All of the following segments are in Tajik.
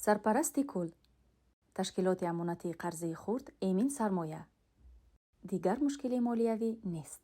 Сарпарасти кулл ташкилоти амонатии қарзии хурд «Эмин Сармоя». Дигар мушкили молиявӣ нест.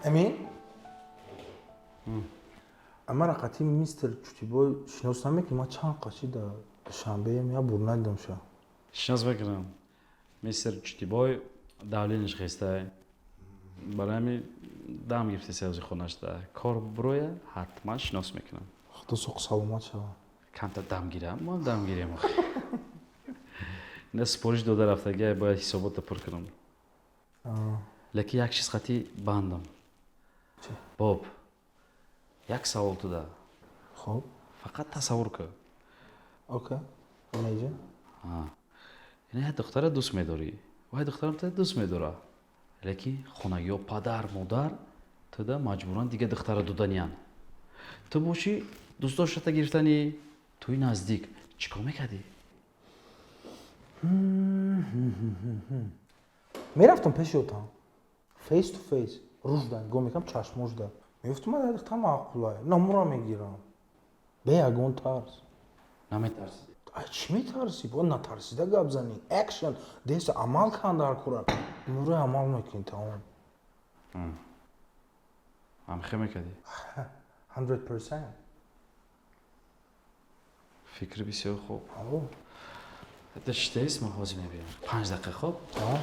Амин, амара қати мистер Чутибой шинос намекунӣ? Ман чанд қачи да Душанбеем, я бур надидам ша. Шинос мекунам. Мистер Чутибой давление ш хестай, барои ҳамин дам гирифти севзи хонашда кор буроя, ҳатман шинос мекунам. Худо соқ саломат шава. Камтар дам гирам, мо дам гирем. Ина супориш дода рафтагия, бояд ҳисобота пур кунам. Лекин як чиз қати бандам. Боб, як савол туда. Хоб. Фақат тасаввур кун. Окей, имейҷа. Ина як духтара дӯст медорӣ, вай духтарам туда дӯст медора, лекин хонагиҳо, падар модар туда маҷбуран дига духтара доданиян. Ту бошӣ, дӯстдоштата гирифтани туи наздик, чӣ кор мекардӣ? Мерафтам пеши отам, face to face, рӯжда нигоҳ мекардам, чашмошда мегуфтам: ман духтар маъқулай, намура мегирам, бе ягон тарс. Наметарсидӣ? Ай, чӣ метарсӣ? Бояд натарсида гап занӣ, экшн, действие, амал кан дар кора. Нура амал мекунӣ, тамом. Ҳамхе мекардӣ? 100%. Фикри бисёр хуб. Шитаист, ман ҳозир мебиём. 5 дақиқа, хоб? Тамом.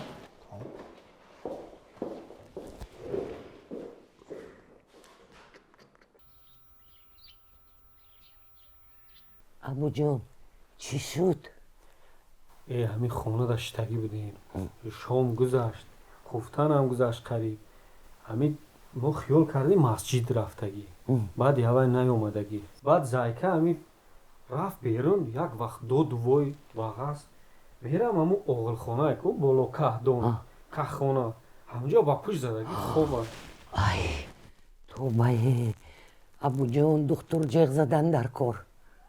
Абуҷон, чӣ шуд? Э, ҳамин хонада шитагӣ будем, шом гузашт, хуфтанам гузашт қариб. Ҳамин мо хиёл кардем, масҷид рафтагӣ, баъди ҳавай наёмадагӣ. Баъд зайка ҳамин рафт берун, як вақт доду вой вағаз мерам, ҳамун оғилхонае ку боло, каҳдон, каҳхона, ҳамҷо ба пушт задагӣ хоба. Ай, тобае, Абуҷон, духтур ҷеғ задан дар кор.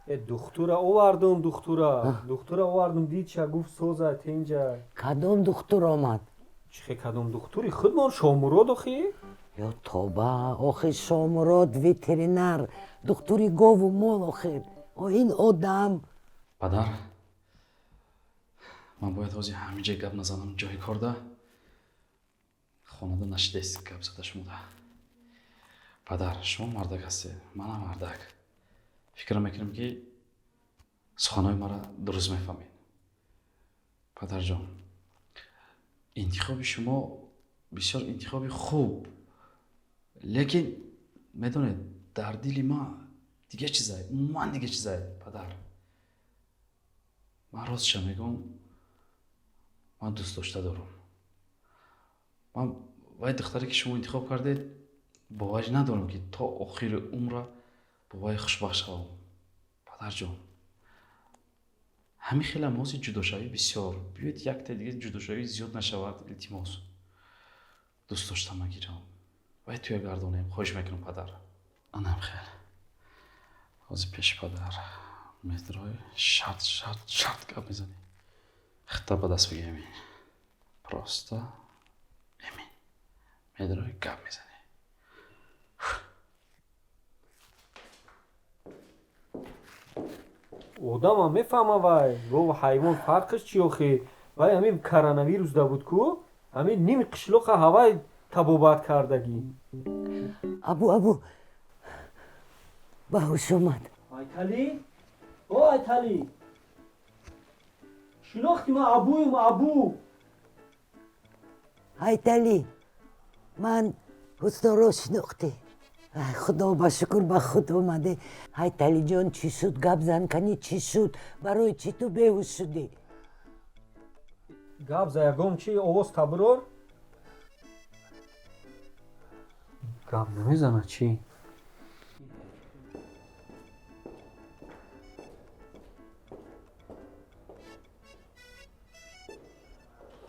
Э, духтура овардум, духтура овардум, дидша, гуфт, соза, тенҷа. Кадом духтур омад? Чихе кадом духтури, худмон Шомурод охи. Ё тоба, охи Шомурод ветеринар, духтури гову мол охир. О, ин одам. Падар, ман бояд ҳозир ҳамин ҷой гап назанам, ҷои корда, хонада нашидест гап зада шумода. Падар, шумо мардак ҳастед, манам мардак. Фикр мекунам, ки суханҳои маро дуруст мефаҳмед. Падарҷон, интихоби шумо бисёр интихоби хуб, лекин медонед, дар дили ман дигар чизае, умуман дигар чизае. Падар, ман ростша мегӯм, ман дӯст дошта дорам. Ман вай духтаре, ки шумо интихоб кардед, боварӣ надорам, ки то охири умра бо вай хушбахт шавам. Падарҷон, ҳамин хелам ҳозир ҷудошавӣ бисёр. Биёед, якта дига ҷудошавӣ зиёд нашавад, илтимос. Дӯст дошта магирам, вай туя гардонем, хоҳиш мекунам, падар. Анам хел ҳозир пеши падар метрои шарт, шарт, шарт гап мезанӣ. Хита ба даст бигир, эмин, просто эмин медрои гап мезанӣ. Одамам мефаҳма, вай гову ҳайвон фарқаш чи охи? Вай ҳамин коронавирус да буд ку, ҳамин ними қишлоқа ҳавай табобат кардагӣ. Абу, Абу, ба ҳуш омад. Айтали, о Айтали, шинохти, ман Абуюм, Абу. Айтали, ман ҳусноро шинохтӣ. Худо ба шукр, ба худ омадӣ. Ҳайталиҷон, чӣ шуд? Гап зан кани, чӣ шуд? Барои чӣ ту беҳуш шудӣ? Гап за, ягон чи овоз таброр, гап намезанад чӣ?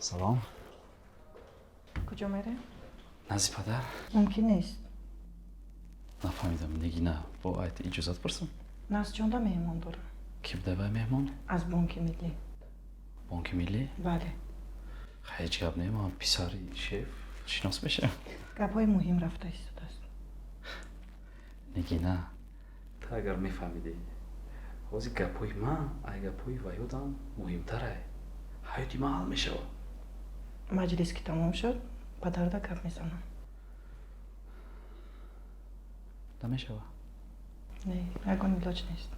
Салом. Куҷо мерем? Назди падар. Мумкин нест. Нафаҳмидам, Нигина, бо айт иҷозат пурсам? Насҷонда меҳмон дорам. Ки буда вай меҳмон? Аз Бонки миллӣ. Бонки миллӣ? Бале. Ҳеҷ гап не, ман писари шеф шинос мешавам. Гапҳои муҳим рафта истодааст. Нигина, ту агар мефаҳмидӣ, ҳозир гапҳои ман ай гапҳои ваёдам муҳимтарай. Ҳаёти ман ҳал мешавад. Маҷлис ки тамом шуд, падарда гап мезанам. Намешава? Не, ягон илоҷ нест.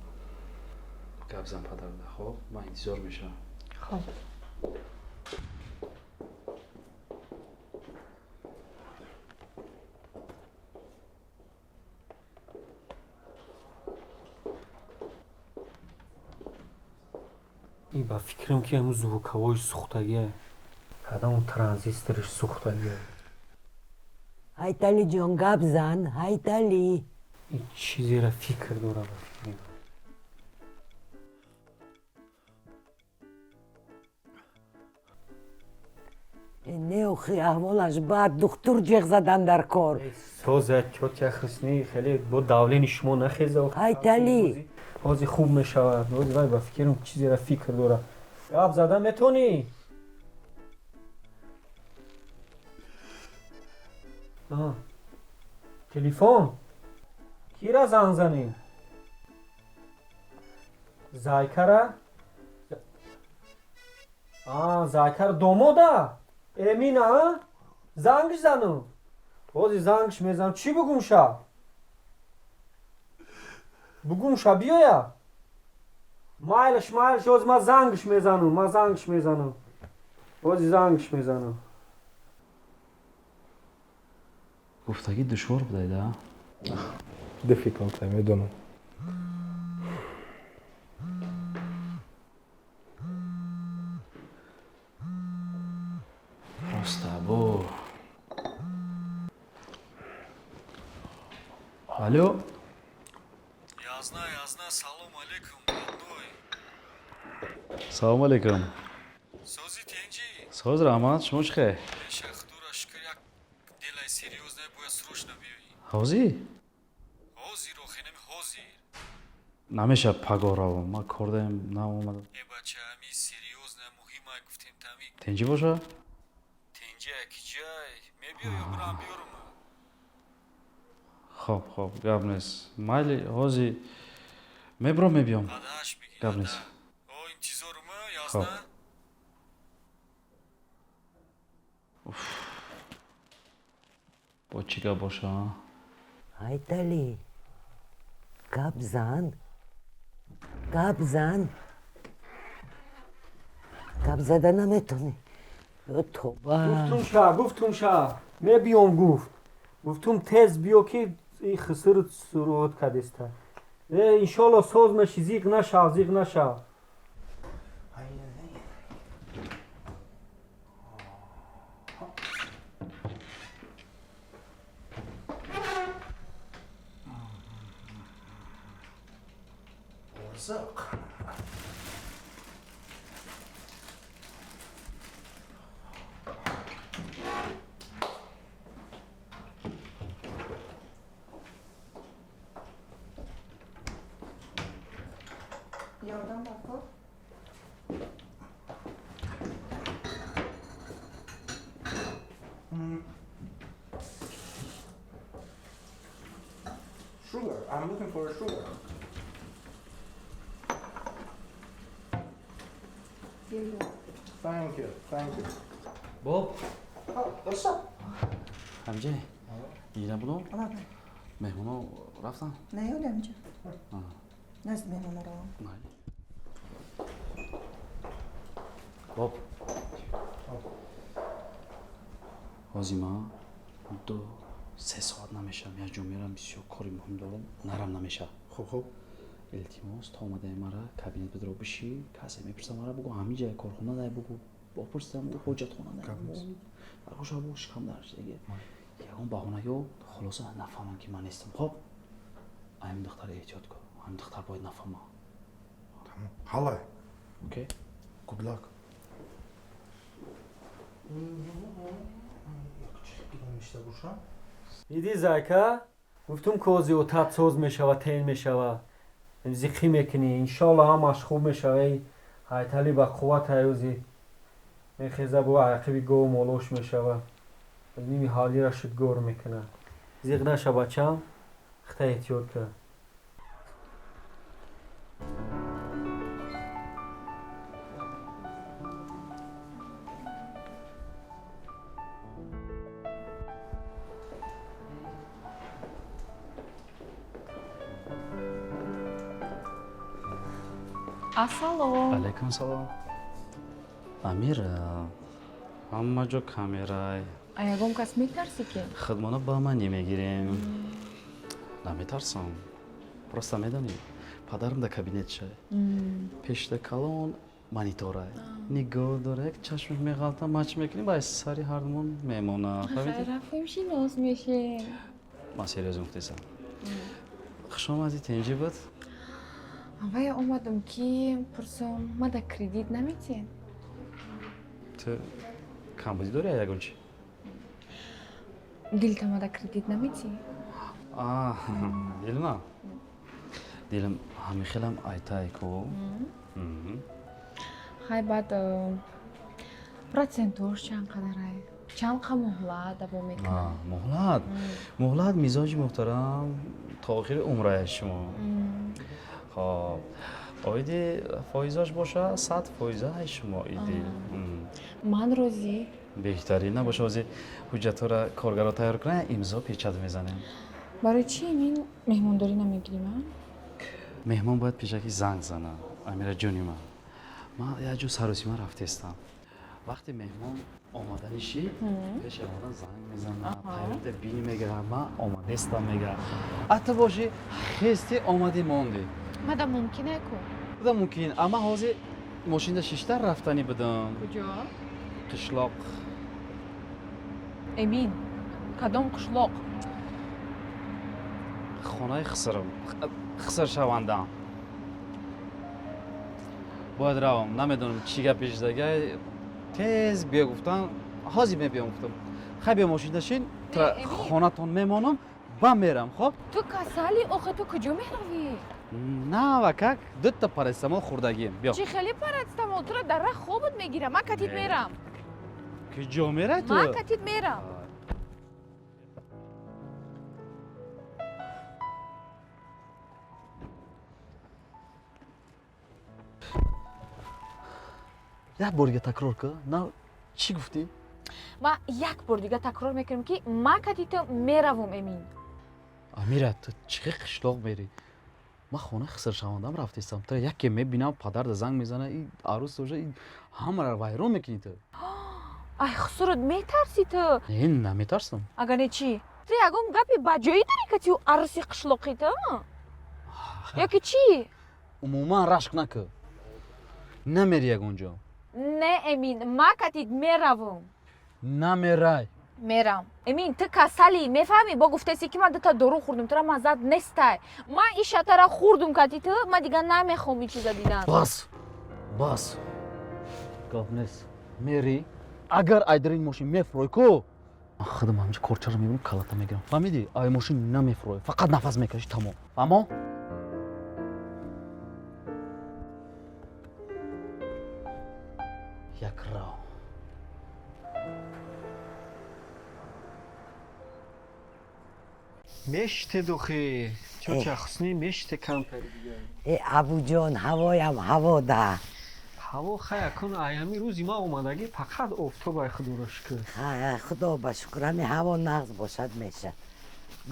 Гап зан падарда, хоб, ман интизор мешавам. Хоб. И ба фикрам, ки ҳамун звуковой сӯхтагия, кадом транзисториш сӯхтагия. Ҳайталиҷон, гап зан, Ҳайтали. Ин чизеро фикр дорам, ба фикри ман. Не, охи, аҳволаш бад, духтур ҷеғ задан дар кор. Соза, тётя Хусни, хеле бо давлени шумо нахеза. Ҳайтали. Ҳозир хуб мешавад. Ҳозир вай ба фикрам чизеро фикр дорад. Гап зада метонӣ? Телефон кира занг занӣ? Зайкара, зайкара, домода. Эмина, а? Зангш занам. Ҳозир зангш мезанам. Чӣ бугум ша? Бугум ша биёя? Майлаш, майлаш, ҳозир ман зангш мезанам, ман зангш мезанам. Ҳозир зангш мезанам. Гуфтагӣ душвор будайда? Difficult, медонам. Просто бо. Алло? Я знаю, я знаю. Салом алейкум, родной. Салом алейкум. Сози, тинҷӣ? Соз, раҳмат, шумо чӣ хел? Эша, худора шукр, як делаи серьёзное, бояд срочно биёӣ. Ҳозир? Ҳозир, охинами ҳозир. Намеша пагоҳ равам, ман кор даем, наомадам. Э, бача, ами серьёзное, муҳимае, гуфтем тами. Тинҷӣ боша? Тинҷи акиҷай. Мебиё ё бирам биёрум? Хоб, хоб, гап нест. Майли, ҳозир мебурам, мебиём. Падаш бигӣ. Гап нест. О, интизорум, Хоб. ясно? Бо чӣ гап боша, а? Ҳайталӣ, гап зан, гап зан. Гап зада наметонӣ? Ё тоба! Гуфтум ша, гуфтум ша. Мебиём гуфт. Гуфтум тез биё, ки и хиср суруд кадеста. Э, иншолло соз меши, зиқ нашав, зиқ нашав. Орзиқ. Ёрдам ба кор. Sugar. I'm looking for a sugar. Here you are. Thank you. Thank you. Боб. Oh, what's up? Ҳамҷа, ира будом? Ладно. Меҳмоно рафтан? Не, ёли ҳамҷа. Назд меҳмоно равам. Майли. Боб. Ҳозир ман 2-3 соат намешавам, як ҷо мерам, бисёр кори муҳим дорам, нарам намешавам. Хуб, хуб. Илтимос, то омадаи мара кабинет бидро бишӣ, касе мепурса мара, бугӯ ҳамин ҷая корхона дай, бугӯ бопурсам, бугӯ ҳоҷатхона дай. Гап нест. Бароша бугӯ шикам дар диге. Ягон баҳона ё хулоса нафаҳмам, ки ман нестам. Хоб, ҳамин духтар эҳтиёт кун, ҳамин духтар бояд нафаҳма. Тамом. Ҳалай. Окей. Good luck. Мишта бошам. Диди, зайка, гуфтум, ки ҳозир отат соз мешава, тен мешава. Зиқӣ мекунӣ, иншолло ҳамаш хуб мешава. Эй, ҳайтали ба қувват ҳаёзи мехеза, бо ақиби гову молош мешава. Ними ҳавлира шудгор мекунад. Зиқ наша, бачам, хита эҳтиёт кар. Ассалом. Алайкум салом, Амир. Ҳама ҷо камерай. А ягон кас метарсӣ ки? Худмона ба ман немегирем. Наметарсам, просто медонӣ, падарам дар кабинетша, пешда калон мониторай, нигоҳ дора, як чашмаш меғалта, мач мекунем, ба сари ҳардумон мемона. Фаҳмидӣ? Рафтем, шинос мешем. Ман серьёзно гуфтесам. Хушомадӣ, тинҷӣ буд? Вая омадам, ки пурсам, мада кредит наметиҳед? Ту камбудӣ дорӣ ягон чи? Дилта мада кредит наметиҳӣ? Дилма, дилам ҳамин хелам айтай ку. Хай, баъд процентош чанд қадарай, чанд қа муҳлат давом мекунад? Муҳлат, мизоҷи муҳтарам, то охири умрая шумо. Хоб, оиди фоизош боша, 100 фоизаи шумо, иди. Ман розӣ. Беҳтарин набоша, ҳозир ҳуҷҷатҳоро коргаро тайёр кунанд, имзо, печат мезанем. Барои чӣ Эмин меҳмондорӣ намегирим, а? Меҳмон бояд пешакӣ занг занад, Амира ҷони ман. Ман як ҷо саросима рафтестам. Вақте меҳмон омаданӣ шид, пеши омадан занг мезанад, тайёрида бини мега, ман омадестам мега. А ту бошӣ, хести омадӣ, мондӣ. Мада мумкин ку? Буда мумкин, амма ҳозир мошинда шишта рафтанӣ будам. Куҷо? Қишлоқ. Эмин, кадом қишлоқ? Хонаи хисрам, хисршавандам. Бояд равам, намедонам чӣ гапе шудагай. Тез биё гуфтам, ҳозир мебиём гуфтам. Хай, биё мошинда шин, Не, Эмин. хонатон мемонам, ба мерам, хоб? Ту касали охе, ту куҷо меравӣ? На, ва как дута парацетамол хӯрдагием, биё. Чӣ хеле парацетамол? Туро дар раҳ хобот мегирам. Ман катит Не. мерам. Куҷо мерай ту? Ман катит мерам. Як бор дига такрор кун, на, чӣ гуфтӣ? Ман як бор дига такрор мекунам, ки ман кати ту меравам, Эмин. Амира, ту чӣ қишлоқ мерӣ? Ман хонаи хисршавандам рафтестам. Ту яке мебинам, падарда занг мезана, и арӯс уже ҳамаро вайрон мекунӣ ту. Ай, хусурат метарсӣ ту? Не, наметарсам. Агар не, чӣ? Ту ягон гапи баҷоӣ дорӣ кати арӯси қишлоқӣ ту, ё ки чӣ? Умуман рашк накун, намери ягон ҷо. Не, Эмин, ман катит меравам. Намерай. Мерам, Эмин. Ту касалӣ, мефаҳмӣ? Бо гуфтаси, ки ман дута дору хӯрдум, тура маззат нестай. Ман ин шатара хӯрдум кати ту, ман дигар намехоҳам ин чиза дидан. Бас, бас, гап нест, мери. Агар айдарин мошин мефурой ку, ман худам ҳаминҷа корчаро мебинам, калата мегирам, фаҳмидӣ? Ай мошин намефурой, фақат нафас мекашӣ, тамом, фаҳмо? Як рав. Мешите духи чоча Хусни, мешите камтари дига. Э, Абуҷон, ҳавоям ҳаво да. Ҳаво хая кун, аями рӯзи ма омадагӣ фақат офтобай, худоро шукр. Ха, худо ба шукр, ҳами ҳаво нағз бошад, меша.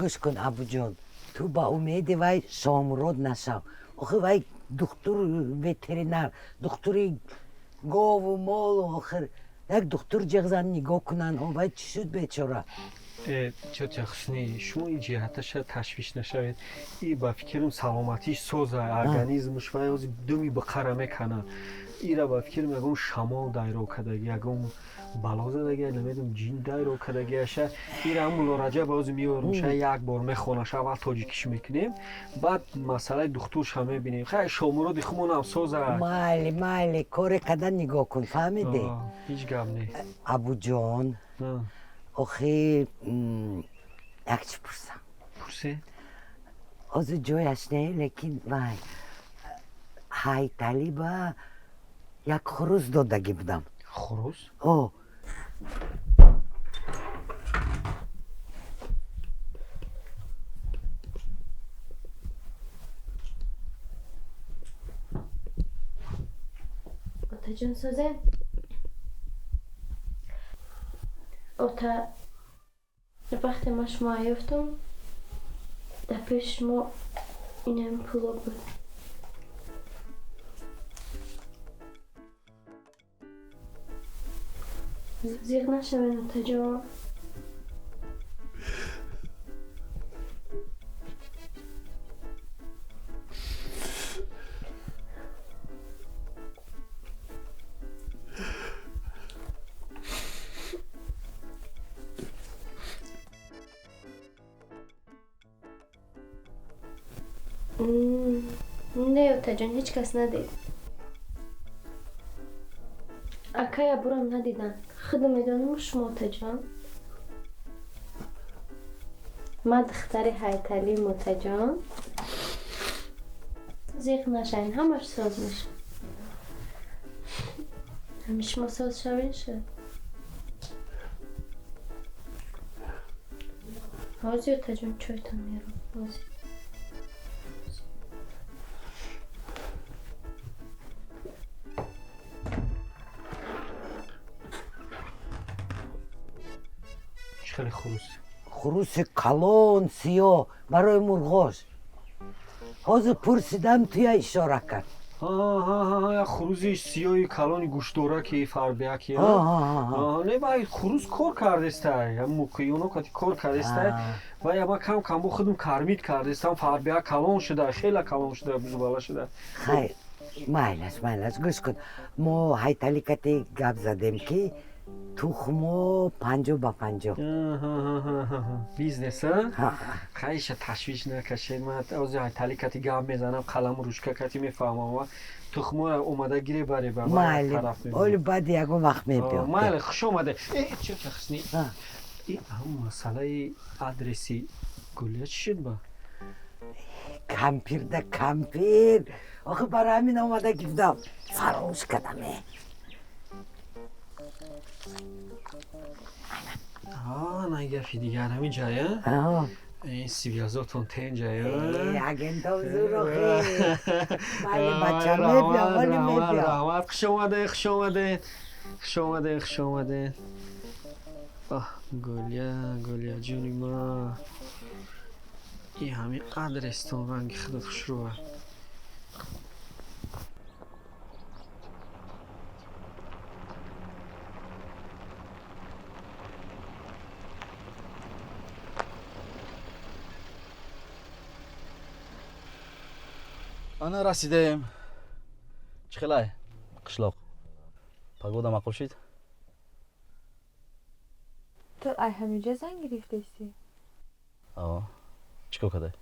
Гӯш кун, Абуҷон, ту ба умеди вай Шомурод нашав. Охир вай духтур ветеринар, духтури гову молу. Охир як духтур ҷиғ зан, нигоҳ кунанд, вай чӣ шуд бечора? Э, чоча Хусни, шумо ин ҷиҳаташа ташвиш нашавед. И ба фикрам, саломатиш соза, организмш вай ҳозир думи биқара мекана. Ира ба фикрам, ягон шамол дайро кардаги, ягон бало задаги, намедонам, ҷин дайро кардагиаша. Ира ҳам Мулло Раҷаб ҳозир меёрам, ша як бор мехонаша, аввал тоҷикиш мекунем, баъд масъалаи духтурша мебинем. Хай, Шомуроди хумонам соза. Майли, майли, коре када нигоҳ кун, фаҳмидӣ? Ҳеҷ гап не. Абуҷон, охи як чӣ пурсам. Пурсе. Ҳозир ҷояш не, лекин вай Ҳайталиба як хурӯс додагӣ будам. Хурӯс? О. Отаҷон, созе? Ота, вақте ман шумо ёфтам, дар пеши шумо инам пуло буд. Зиқ нашавед, отаҷон. Не, отаҷон, ҳеҷ кас надид. Акай Абурам надиданд. Худо медонам, шумо, отаҷон. Ман духтари Ҳайталим, отаҷон. Зиқ нашавед, ҳамаш соз мешавад. Ҳами шумо соз шавед, шуд. Ҳозир, отаҷон, чойтон меёрам. Ҳозир. Хеле хурус? Хуруси калон, сиёҳ, барои мурғош. Ҳозир пурсидам, туя ишора кард. Хурузи сиёҳи калони гӯштдораки, фарбияки? Не, вай хурус кор кардестай, муқиёно кати кор кардестай. Вай ама кам кам бо худум кормить кардестам, фарбия калон шуда, хела калон шуда, бузбала шуда. Хайр, майлаш, майлаш, гӯш кун, мо ҳайтали кати гап задем, ки тухмо 50 ба 50. Бизнес, хайша, ташвиш накашед, ман ози ҳайтали кати гап мезанам, қаламу ручка кати мефаҳмам, тухморо омада гире, баре ба. Майли, оли баъди ягон вақт мебиём. Майли, хуш омаде. Чехсни, ҳамн масъалаи адреси Гулия чӣ шуд ба? Кампирда, кампир, охи барои ҳамин омада гирдам, фаромӯш кардам. На, гапи дигар, ҳамин ҷая ин связотон тенҷая. Агентов зур охи. Майли, бача, мебиём, оли мебиём. Раҳмат, хуш омадед, хуш омадед, хуш омадед, хуш омадед. Гулия, Гулия ҷони ма, и ҳамин адрестон ранги худат хушрӯа. Ана, расидаем. Чӣ хелай қишлоқ, погода маъқул шид? Ту ай ҳаминҷа занг гирифтаисӣ? О, чӣ кор кардай?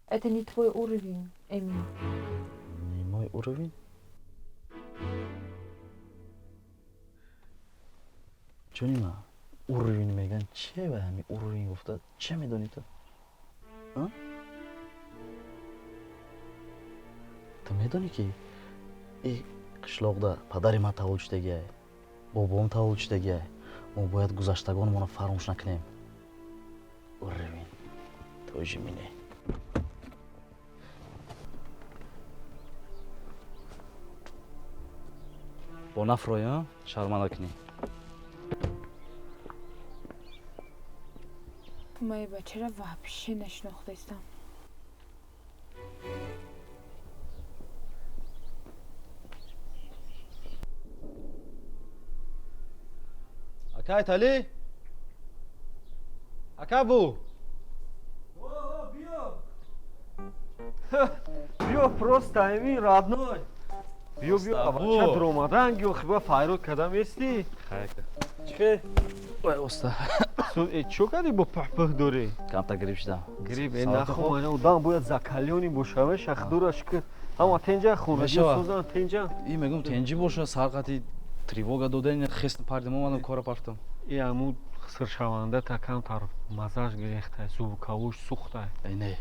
Это не твой уровень, Эмин. Не мой уровень? Ҷони ма, уровень меган че? Ва ҳами уровень гуфта че медонӣ ту? Ту медонӣ, ки и қишлоқда падари ман таваллуд шудагиай, бобоам таваллуд шудагиай? Мо бояд гузаштагонамонро фаромӯш накунем. Уровень тоже мине. Бо нафрой шарманда кунӣ. Ман бачара вообще нашинохтаистам. Ака Айталӣ, ака бу. Биё, биё, просто ами родной, биё, биё, бача дуромадан гиё, хиба файрод кардам ести. Чихе? Ой, оста. Чо кардӣ, бо пӯҳпӯҳ дорӣ? Камтар грипп шудам. Грипп нахом, одам бояд закалёнӣ бошава, шахдура, шукр, ҳама тенҷа, хонагиё созан, тенҷа. И мегум, тенҷӣ боша, сарқати тревога додани, хест пардим, омадам, кора партам. И аму сиршаванда та камтар маззаш гирехтай, звуковош сухтай. Не.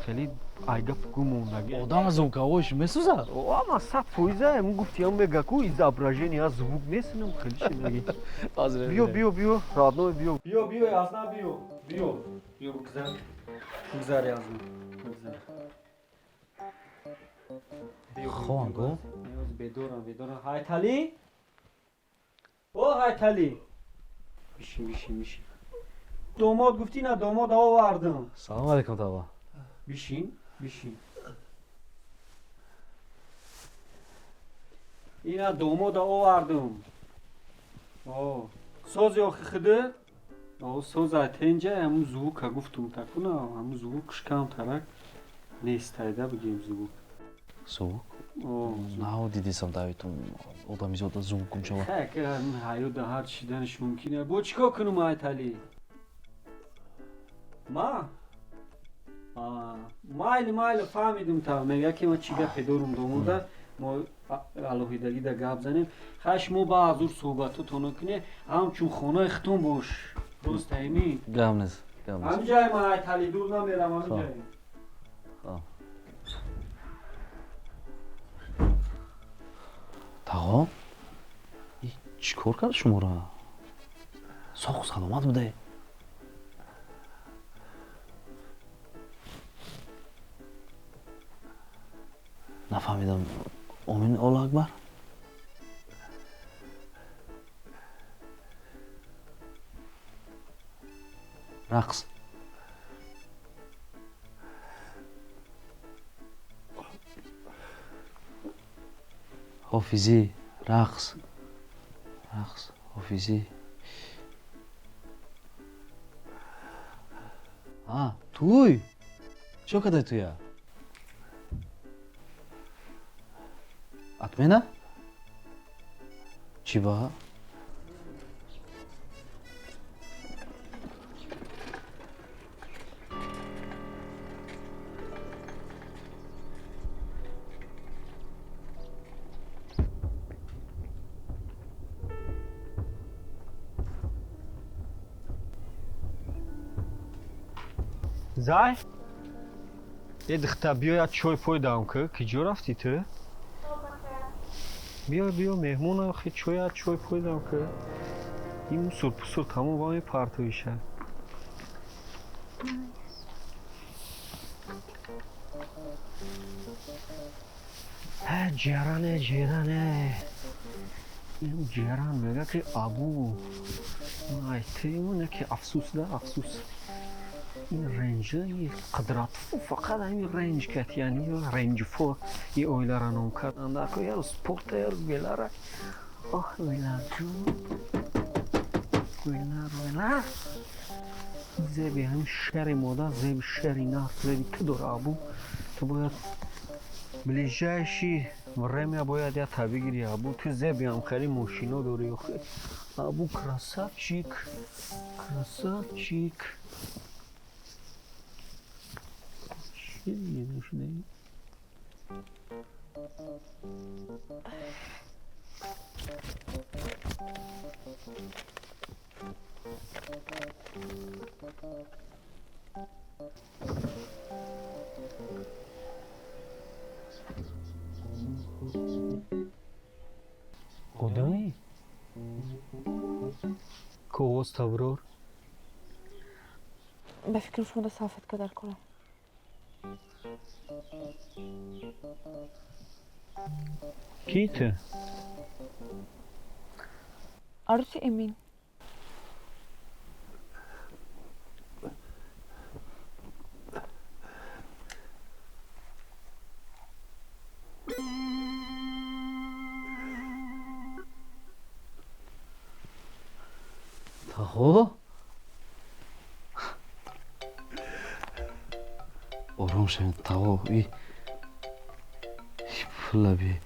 Хеле айгап гумондаги. Одам звуковош месӯзад? Ама 100%, ему гуфтиам, мегаку изображение, звук месинам, хеле шидаги. Биё, биё, биё, родной, биё, биё, биё, азна, биё, биё, биё, бигзар, бигзар, азна, бигзар. Хон го. Бедорам, бедорам. Ҳайталӣ, о Ҳайталӣ, бишин, бишин, бишин. Домод гуфтӣ, на, домод овардам. Салому алейкум, таба. Бишин, бишин. Ина домода овардам. О, сози охи хиды? О, соза, тенҷа, ҳамун звука гуфтум такуна, ҳамун звукш камтарак нестайда, бигем, звук. Звук? Нав дидисам, давитум, одамизода звук гумшава. Хак, ҳаёда ҳар чиданаш мумкин. Бо чӣ кор кунум, Айталӣ? Ма? Майли, майли, фаҳмидум, та мега ки ма чӣ гапе дорум домода, мо алоҳидагӣ да гап занем. Хай, шумо ба ҳазур суҳбатотонро кунед, ҳамчун хонаи хитон бош. Рост, ҳайми? Гап нест, гап нест. Ҳамин ҷае ман, Айталӣ, дур намерам, ҳамин ҷае. Тағо, чӣ кор кард шуморо? Соғу саломат буде. Нафаҳмидам. Омин, Аллоҳ акбар. Рақс. Ҳофизӣ, рақс. Рақс, ҳофизӣ. А, туй? Чё кадай туя? Отмена? Чӣ ба? Зай? Е духта, биё як чой пой дам ки. Киҷо рафтӣ ту? Биё, биё, меҳмон охи, чой як чой пой дам ки. Ин мусур пусур тамом ва мепартоиша. Ҷаране, ҷаране. Ин ҷаран мега ки абу. Ай, тимоне ки афсус да, афсус. Ин ренҷа қудратфу фақат ҳамин ренҷ кард, яъне ренҷфо и оилара ном карданд. Ако яру спорта, яру велара. Оҳ, веларҷон, велар, велар, зеби ҳамин шари модар, зеби шари нар, зеби ту дора абу. Ту бояд ближайший время бояд я та бигири абу. Ту зеби ҳам хеле мошино дори охи абу. Красавчик, красавчик. Одами? Коғоз таброр? Ба фикрам, шумо да салфетка дар корам. Кӣ ту? Арӯси Эмин. Тағо? Ором шавед, тағо. И пула би.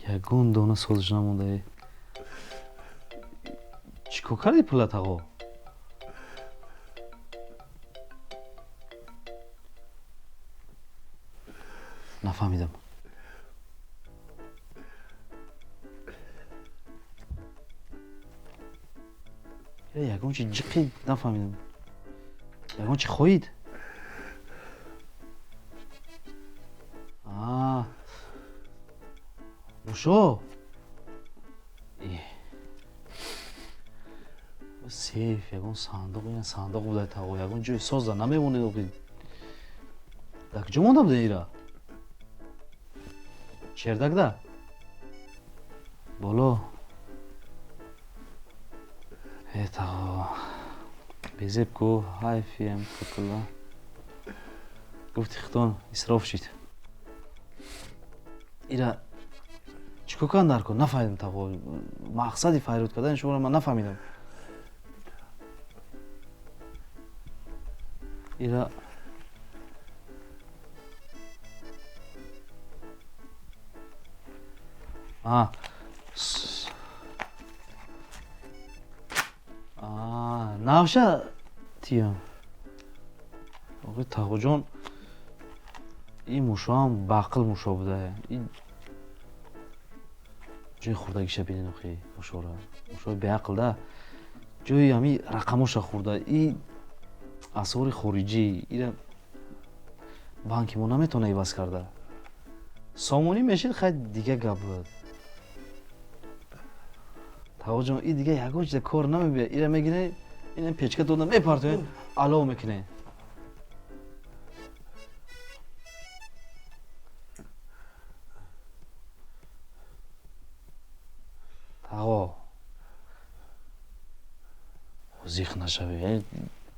Ягон дона созиш намондаe. Чӣ кор кардӣ пула, тағо? Нафаҳмидам. Ягон чи ҷиқид, нафаҳмидам. Ягон чи хоҳид? Мушо? Сейф, ягон сандуқ, ина сандуқ буда тағо, ягон ҷои созда намемонед охи. Дар куҷо монда буда ира? Чердакда? Боло. Э, тағо. Безеб ку, ҳайфием пула. Гуфти хитон исроф шид. Ира чӣ кор кардан дар кор? Нафаҳмидам, тағо. Мақсади файрод кардани шуморо ман нафаҳмидам. Ира навша тиям. Охи тағоҷон, ин мушоам баақл мушо буда. Ин ҷои хурдагиша бинед охи мушора. Мушои беақл да. Ҷои ҳами рақамоша хурда. И асъори хориҷӣ, ира банки мо наметавона иваз карда. Сомонӣ мешид, хай дига гап буд. Тағоҷон, и дига ягон чиза кор намебиёд. Ира мегиред, ина печка дода мепартоед, алов мекунед. Тағо, Зиқ нашавӣ.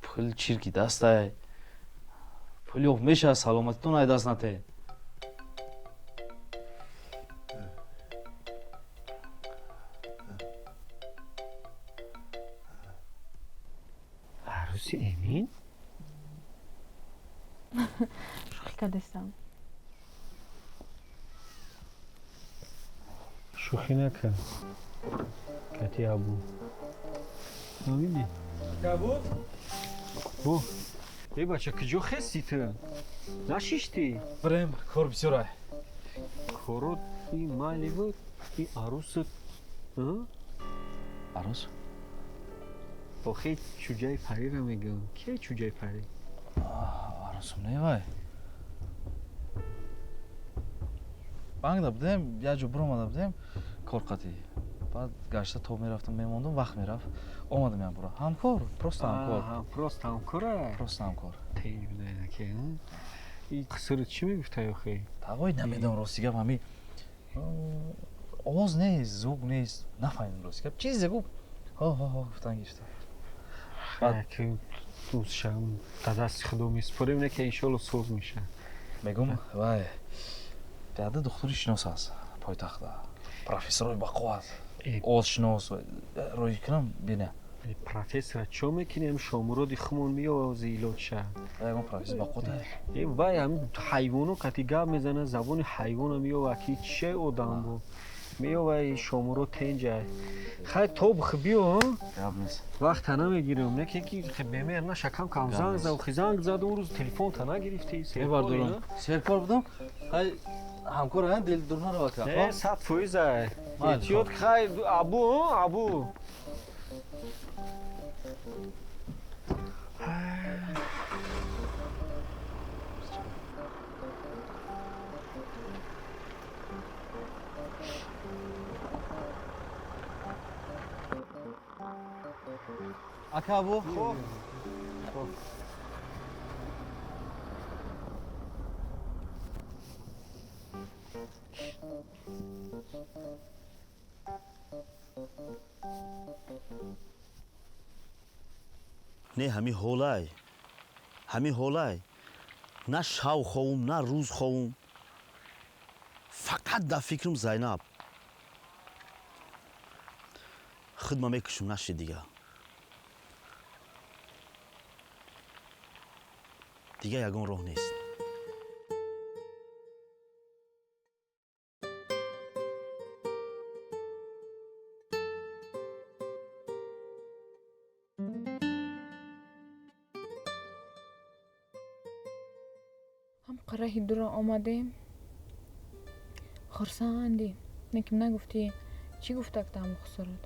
Пул чирки дастай. Пул ёфт мешавад, саломатитон ай даст натед. Арӯси Эмин? Шӯхӣ кардастам. Шӯхӣ накард. Кати Абу. Фаҳмидӣ? Абу? Бу. Эй бача, куҷо хести ту? Нашиштӣ? Бирем, кор бисёр ай. Корот и майли буд, и арӯсат. Арӯс? Охи чуҷаи париро мегӯям. Кия чуҷаи парӣ? Арӯсум не вай. Банкда будем, як ҷо биромада будем, кор қатӣ. Баъд гашта то мерафтам, мемондум, вақт мерафт. Омадам як бора. Ҳамкор, просто ҳамкор. Просто ҳамкора? Просто ҳамкор. И қисрат чӣ мегуфтай охи? Тағой намедонам, рости гап ҳами овоз нест, звук нест, нафаҳмидам рости гап. Чизе гуфт. Ҳо ҳо ҳо гуфтан гирифта. Шам да дасти худо месупорем, не ки иншоалло соз мешавад. Мегум, вай, яда духтури шинос аст пойтахтда. Профессорои бақувват. Овозшинос роҳӣ кунам бина. Профессора чо мекунем? Шомуроди хумон меовози илоҷ шавад. Ягон профессор бақувват. Вай ҳамин ҳайвоно қати гап мезанад, забони ҳайвона меова, ки чие одам бу. Меова шомуро тенҷай. Хай то биё, вақта намегирам. Не ки бемер наша, кам кам занг зад, хи занг зад, он рӯз телефонта нагирифтӣ. Серкор серкор будам. Хай ҳамкор ҳан дил дур нарава ка. Не, 100% ай. Эҳтиёт, хай абу, абу. Ака Абу. Хоб. Не ҳами ҳолай, ҳами ҳолай. На шав ховум, на рӯз ховум. Фақат дар фикрам Зайнаб. Худма мекушум, нашид дига. Дига ягон роҳ нест. Ҳам қараҳи дура омадем, хурсандӣ. Неким нагуфтӣ, чӣ гуфтак тааму хусурат?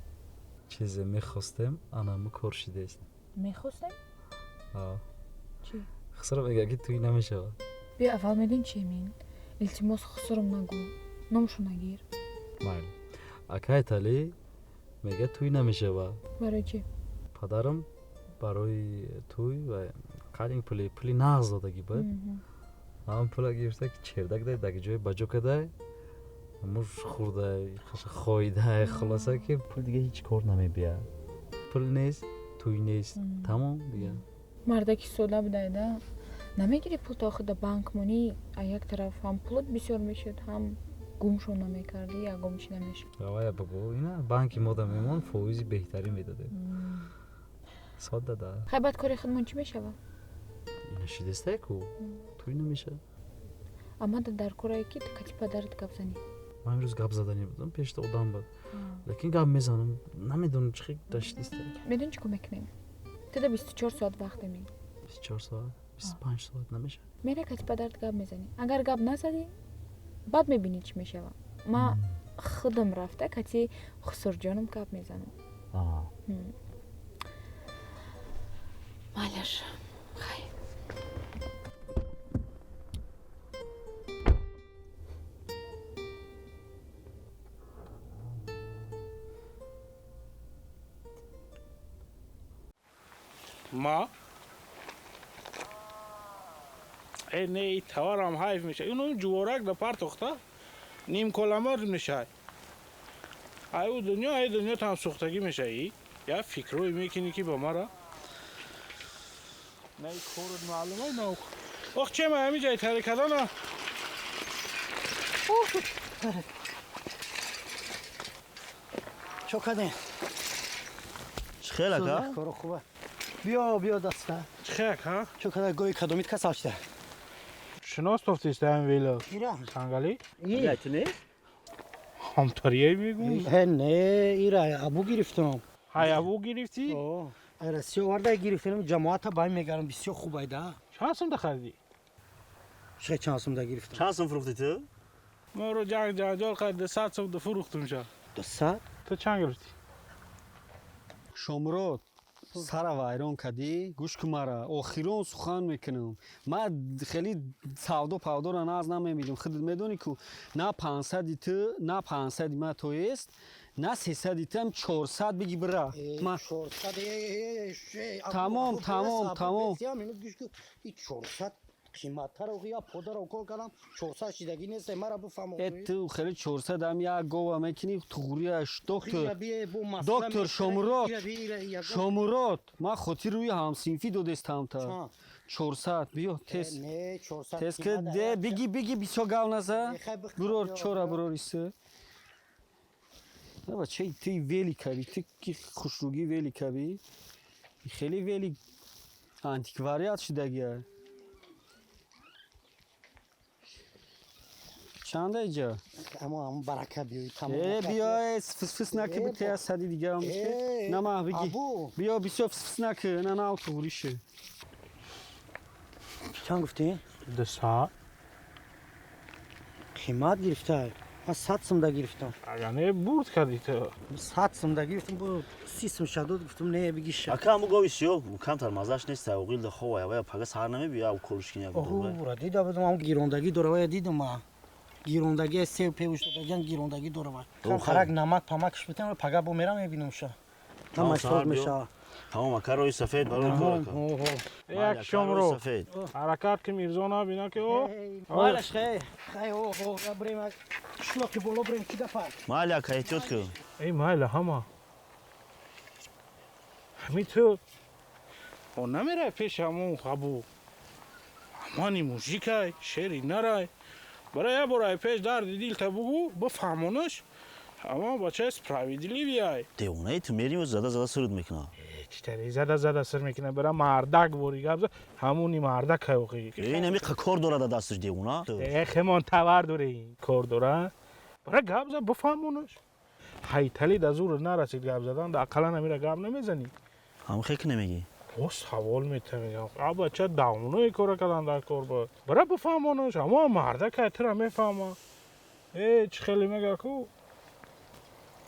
Чизе мехостем, анаму кор шидест. Мехостем? Чӣ? Хусурам мегӯяд ки тӯй намешавад. Биё аввал медон чи Эмин? Илтимос, хусурам нагӯ, номшу нагир. Майли. Акай Тали мегӯяд тӯй намешавад. Барои чӣ? Падарам барои тӯй ва қалин пули нағз додагӣ буд. Ҳам пула гирифта ки чердак дай, даги ҷое ба ҷо кадай, муш хӯрдай, хоидай, хулоса ки пул дига ҳеҷ кор намебияд. Пул нест, тӯй нест, тамом дига. Мардаки сода будай да. Намегири пул то охир да банк монӣ, а як тараф ҳам пулот бисёр мешуд, ҳам гумшон намекардӣ, ягон чӣ намешуд. Авая бугӯ, ина банки мода мемон, фоизи беҳтарин медодем. Сода да. Хай баъд кори худмон чӣ мешавад? Ина шидестае ку, тӯй намешавад. Амада дар корае ки ту кати падарат гап занӣ. Ман имрӯз гап заданӣ будам, пешта одам буд. Лекин гап мезанам, намедонам чӣ хел дашидистае. Медонӣ чӣ кор мекунем? Ту да 24 соат вақт эмӣ. 24 соат? 25 соат намешавад. Мере кати падарат гап мезанӣ. Агар гап назадӣ, баъд мебинӣ чӣ мешавад. Ман худам рафта кати хусурҷонам гап мезанам. Малаш, хай. Ма э не, и товарам ҳайф меша. Ино ҷуворак да партохта нимколамор мешай. Ай ӯ дунё, ай дунё там сӯхтагӣ мешаи. Я фикрое мекунӣ ки ба мара Не корот маълумай на. Ох че ма ҳамин ҷай тари кардана. Чо кардем? Чӣ хел ака? Коро хуба. Биё, биё даста. Чӣ хел ака? Чо када гои кадомит касал шуда? Шинос тофтист ҳамин вело. Ира. Сангали? И. Ту нест? Ҳамторияй мегӯ? Не, ира абу гирифтам. Ҳай абу гирифтӣ? Ира сиё варда гирифтам, ҷамоата бай мегарам, бисёр хуб айда. Чанд сум да харидӣ? Чӣ чанд сум да гирифтам? Чанд сум фурӯхтӣ ту? Моро ҷанг ҷанҷол кард, 200 сум да фурӯхтум ша. 200? Ту чанд гирифтӣ? Шомурод, сара вайрон кардӣ, гӯш кун мара, охирон сухан мекунам. Ман хеле савдо павдора наз намемидам. Худат медонӣ ку на 500 ту, на 500 ма то ест, на 300 ту, 400 биги бира. Ма 400. Тамом, тамом, тамом. 400 қиматтар я подара кор кардам, 400 шидагӣ нест, мара бифаҳм. Э ту хеле 400 ам як гова мекунӣ, туғрияш доктор. Доктор Шомурод. Шомурод, ман хотир рӯи ҳамсинфӣ додестам та. 400 биё тез. Не, 400. Тез ки де биги биги бисёр гав наза. Бурор чора бурор исе. На бача ти вели каби, ти ки хушругӣ вели каби. Хеле вели антиквариат шидагия. Чанд иҷа? Амо барака биёй, тамом. Э биё, фис-фис наки бите сади дига ам. На ма биги. Биё бисёр фис-фис наки, на на туғрише. Чанд гуфтӣ? 200. Қимат гирифта. Ман 100 сум да гирифтам. Ага не бурд кардӣ ту. 100 сум да гирифтам, бо 30 сум шадод гуфтам, не биги ша. Ака аму гови сиё, камтар мазаш нест, оғил да хова, я пага сар намебия, колушкин як дур. Оҳ, дида будам, ам гирондагӣ дора, я дидам ма. Гирондагӣ сев певуш додаган гирондагӣ дорава. Харак намак памакш битам, пага бо мерам мебинам ша. Ҳамаш соз мешава. Тамом ака, рои сафед барои кор ака. Як шомро ҳаракат ки Мирзо набина ки о. Малаш хей. Хей о, о, брем шлоки боло брем ки дафа. Майли ака, эҳтиёт кун. Эй майла ҳама. Ҳамин ту о намерай пеши ҳамон хабу. Ҳамани мужикай, шери нарай. Барои як бор ай пеш дарди дилта бугӯ, бифаҳмонаш, ҳамон бачаи справедливый ай. Девонаи ту мерим зада зада сирд мекуна. Чӣ тари зада зада сир мекуна, бара мардак бори гап зад, ҳамони мардак ай охи. Ин ҳами кор дорад дасташ девона. Э хемон тавар дори, кор дора. Бара гап зад, бифаҳмонаш. Ҳайтали да зур нарасид гап задан, да ақаллан ҳамира гап намезанӣ. Ҳам хек намегӣ. О савол метам, мегам. А бача давно кора кардан дар кор буд. Бара бифаҳмонаш, ҳамон мардак ай тура мефаҳма. Э чӣ хеле мега ку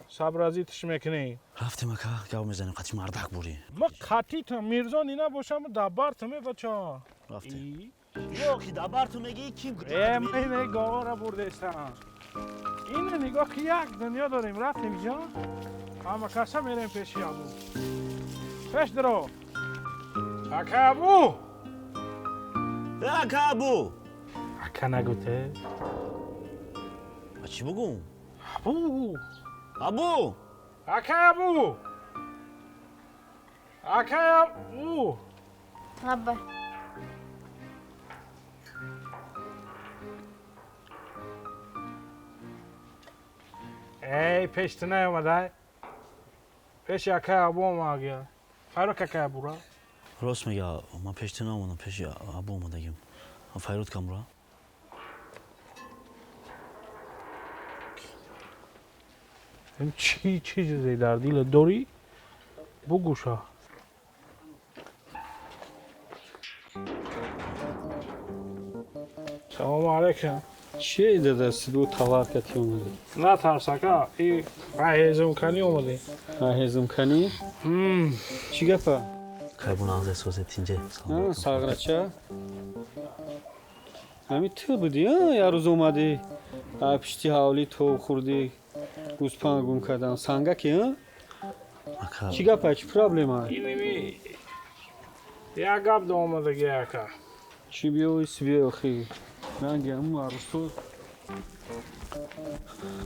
сабразитш мекунӣ. Рафтем ака, гап мезанем, қатъи мардак бурӣ. Ма қатъи ту Мирзо нина бошам, дабар ту мебача. Рафтем. Ё ки дабар ту мегӣ ким? Э ман говара бурдестам. Ин нигоҳ ки як дунё дорем, рафтем ҷон. Ҳама каса мерем пеши абу. Пеш даро. Ака абу! Ака абу! Ака нагуте. А чӣ бугум? Абу! Абу! Ака абу! Ака абу! Абба. Эй, пеш ту наомадай. Пеши ака абу омадагия. Файрод ака абура. Рост мега, ман пеш ту наомадам, пеши абу омадагим. Файрод камра. Чӣ чизе дар дилат дорӣ? Бугӯша. Салому алайкум. Чӣ дадасти ду товар кати омадӣ? Натарс ака, и ҳезумканӣ омадӣ. Ҳезумканӣ? Чӣ гапа? Кайбун созе тинҷе. Сағрача? Ҳами ту будӣ, як рӯз омадӣ, пишти ҳавлӣ тоб хӯрдӣ, гӯспанд гум кардан. Сангаки, чӣ гапа, чӣ проблема? Як гап да омадагӣ ака. Чӣ биёис биё охи? Ранги ҳамун арӯсо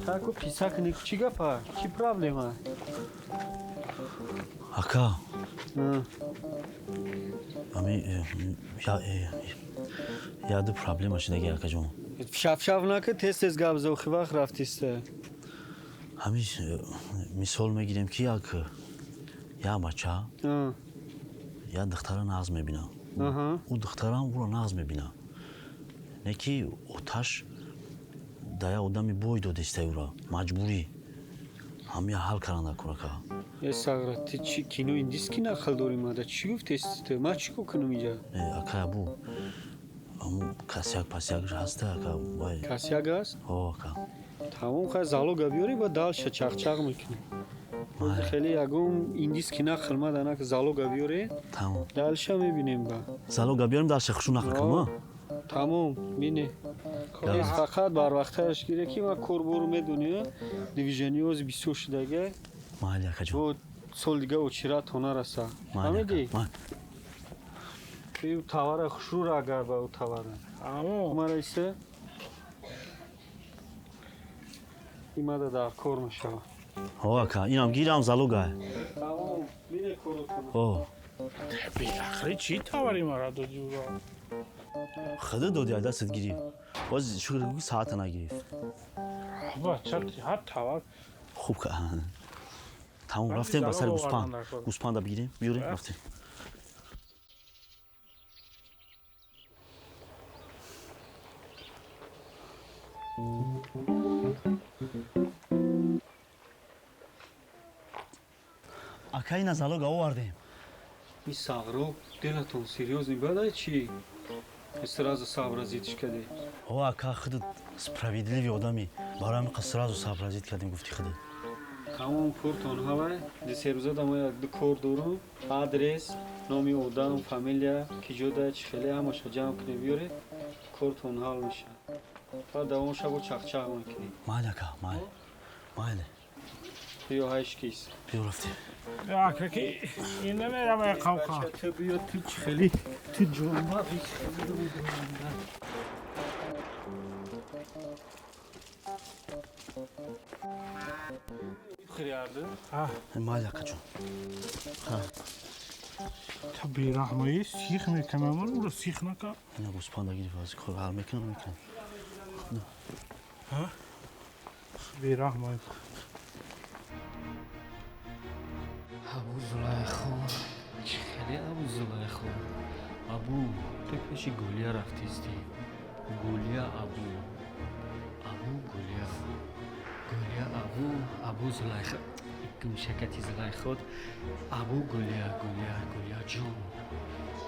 Таку писак не чӣ гапа? Чӣ проблема? Ака. Ами яду проблема шидаги, акаҷон. Шафшаф нака, тез тез гап зав, хи вақт рафтиста. Ҳами мисол мегирем, ки як бача як духтара нағз мебина. Ӯ духтарам ӯро нағз мебина. Не ки оташ да як одами бой додиста ӯро маҷбурӣ. Ҳамия ҳал каранда курака. Э, Сағра, ти чӣ кино индиски нақл дорӣ мада? Чӣ гуфтести ту? Ман чӣ кор кунам инҷа? Э, ака, абу ҳамун касяк пасяк ҳаста, ака, вай. Касяк аст? О, ака. Тамом, хай, залога биёрӣ, ба далша чақчақ мекунем. Хеле ягон индиски нақл мада, нак, залога биёре. Тамом. Далша мебинем ба. Залога биёрем, далша хушу нақл кунам, а? Тамом, бине. Фақат барвақтараш гире, ки ман корбору медонӣ, движениёзи бисёр шудага. Майли, акаҷон. Сол дига очират нараса. Фаҳмидӣ? Товара хушрӯра, агар ба ӯ товара. Мара исе имада дар кор мешавад. О, ака, инам гирам, залога. Тамом, бине коротон. О. Беахри чӣ товари мара додӣ ӯро? Худо доди, ай дастат гирифт. Боз шукр, саата нагирифт. Бача, ҳар товар. Хуб, тамом, рафтем ба сари гӯспанд. Гӯспанда бигирем, биёрем, рафтем. Ака, ина залога овардем. И Сағро, делатон серьёзный бадай чӣ? Сразу сообразить кардӣ. О, ака, худат справедливый одами. Барои ҳамин сразу сообразить кардем, гуфти худат. Тамом, пуртон ҳавай. Ду-се рӯза ма як ду кор дорум. Адрес, номи одам, фамилия, ки ҷода, чӣ хеле, ҳамаша ҷамъ кунед, биёред, кортон ҳал мешавад. Баъд давом шабо чақчақ мекунем. Майли, ака, майли. Майли. Биё, ҳайш кис. Биё, рафтем. Ака, ки ин намерава қавқа. Ту биё, ту чӣ хеле, ту ҷонбағи хеле. Майли, акаҷон. Та бераҳмоӣ сих мекунам, ӯро сих накард. Ина гӯспанда гирифт, аз кор ҳал мекунам, мекунам. Бераҳмоӣ. Абу Зулайхо, чӣ хеле, Абу Зулайхо. Абу, ту пеши Гулия рафтистӣ. Гулия Абу. Абу Гулия. Гулия Абу, Абу Зулайхо. Гумшакати Зулайхот. Абу Гулия, Гулия, Гулия ҷон.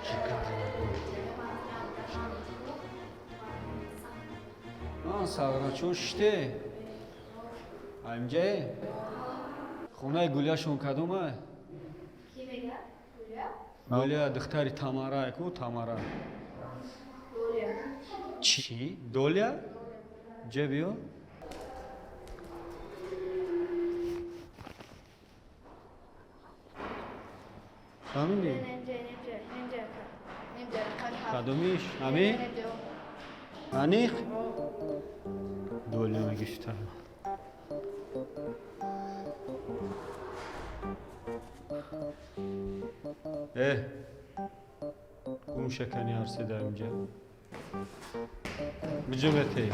Ҷигар Абу. Сағрачон шите? Аймҷае? Хонаи Гулияшон кадомай? Гулия духтари Тамара ку, Тамара. Чӣ? Доля? Ҷа биё. Фаҳмидӣ? Кадомиш? Ами? Аниқ? Доля мегифтам. Э, гумшакани ҳарсе дар инҷа. Биҷумете.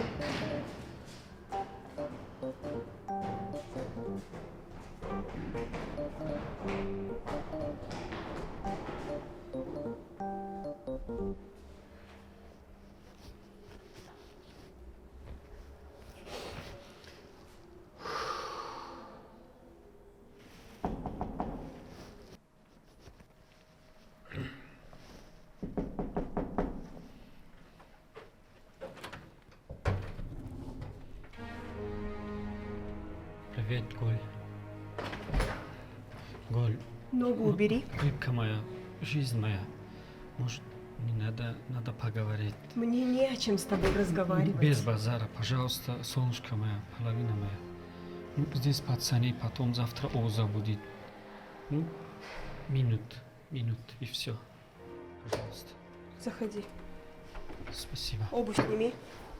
Привет, Голь. Голь. Ногу убери. Рыбка моя, жизнь моя. Может, не надо, надо поговорить. Мне не о чем с тобой разговаривать. Без базара, пожалуйста, солнышко моя, половина моя. Ну, здесь пацаны, потом завтра Оза будет. Ну, минут, минут, и все. Пожалуйста. Заходи. Спасибо. Обувь сними.